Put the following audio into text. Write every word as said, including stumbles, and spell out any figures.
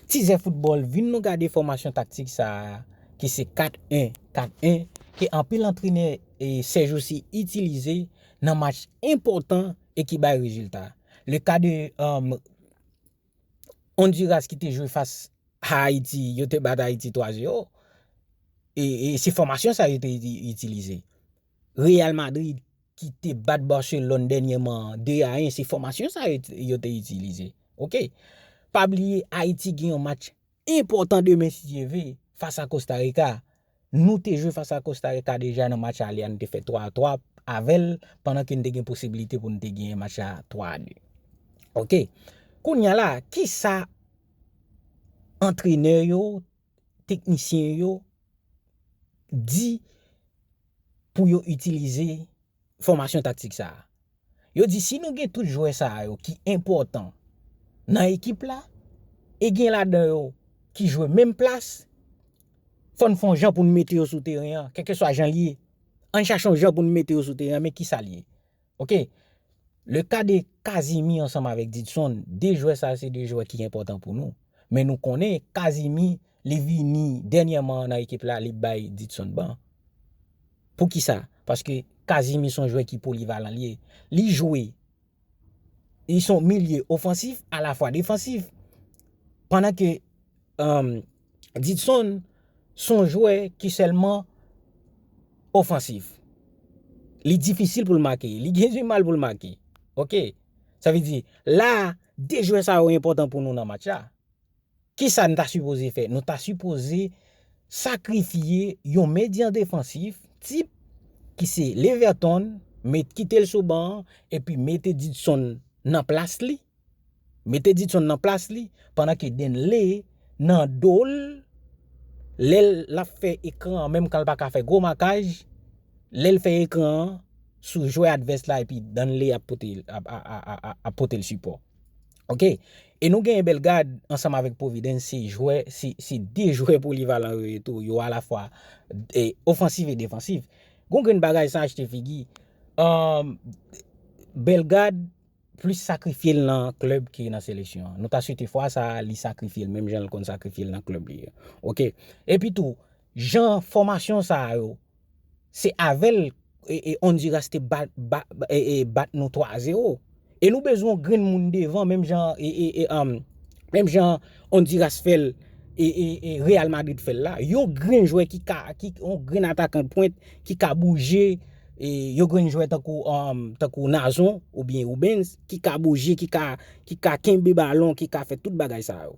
Tizè foutbòl, vin nou gade fòmasyon taktik sa a, ki se kat en, kat en, ke anpil antrenè e sèjousi itilize nan match enpòtan e ki bay rezilta. Le ka de um, Honduras ki te jwe fas a Ayiti, yo te bat Ayiti twa zewo. E, e se fòmasyon sa yo te iti- itilize. Real Madrid ki te bat Barcelone dènyèman de a en, se fòmasyon sa yo, yo te itilize. Oke. Pa bliye, Ayiti gen yon match enpòtan demen si Dye ve, fas a Costa Rica. Nou te jwe fas a Costa Rica deja nan match ale a, nou te fè twa a twa avè l, pandan ke n te gen posibilite pou n te genyen match la twa a de. Oke. Kounye a la, kisa antrenè yo, teknisyen yo di pou yo itilize fòmasyon taktik sa a? Yo di si nou gen tout jwè sa a yo ki enpòtan nan ekip la, e gen ladan yo ki jwe menm plas, fò n fè yon jan pou n mete yo sou teren an, kèlkeswa jan l ye. Ann chache yon jan pou n mete yo sou teren an, men kisa l ye? Oke. Le ka de Kazimi ansanm avèk Didson, de jwè sa a se de jwè ki enpòtan pou nou. Men nou konnen Kazimi, li vini dènyèman nan ekip la, li bay Didson ban. Poukisa? Paske Kazimi se yon jwè ki polivalan li ye. Li jwe, li se yon milye ofansif alafwa defansif. Pandan ke um, Didson se yon jwè ki sèlman ofansif. Li difisil pou l make. Li gen di mal pou l make. Oke. Sa vle di, la, de jwè sa yo enpòtan pou nou nan match la. Kisa n ta sipoze fè? Nou ta sipoze sakrifye yon medyan defansif tip ki se Leverton, met kite l sou ban an, epi mete Didson nan plas li. Mete Didson nan plas li, pandan ke Denle nan do l, lè l ap fè ekran an, menm kan l pa ka fè gwo makaj, lè l fè ekran an sou jwè advès la, epi Denle ap pote, ap, ap, ap, ap, ap pote l sipò. Oke. E nou genyen Bellegarde ansanm avèk Providence, se jwè, se, se de jwè polivalan yo ye tou. Yo alafwa e, ofansif e defansif. Gon grenn bagay san achte figi. Um, Bellegarde plis sakrifye l nan klèb ke nan seleksyon an. Nou ta swete fwa sa a, li sakrifye l, menm jan l konn sakrifye l nan klèb li an. Oke. Epi tou, jan fòmasyon sa a yo, se avè l e, e Honduras te bat, bat, e, e bat nou twa zewo. E nou bezwen yon grenn moun devan, menm jan, e, e, e, um, menm jan Honduras fè l, e, e, e Real Madrid fè l la. Yon grenn jwè ki ka, ki, yon grenn atakan pwent ki ka bouje, e yon grenn jwè tankou, um, tankou Nazon oubyen Rubens, ki ka bouje, ki ka, ki ka kenbe balon, ki ka fè tout bagay sa yo.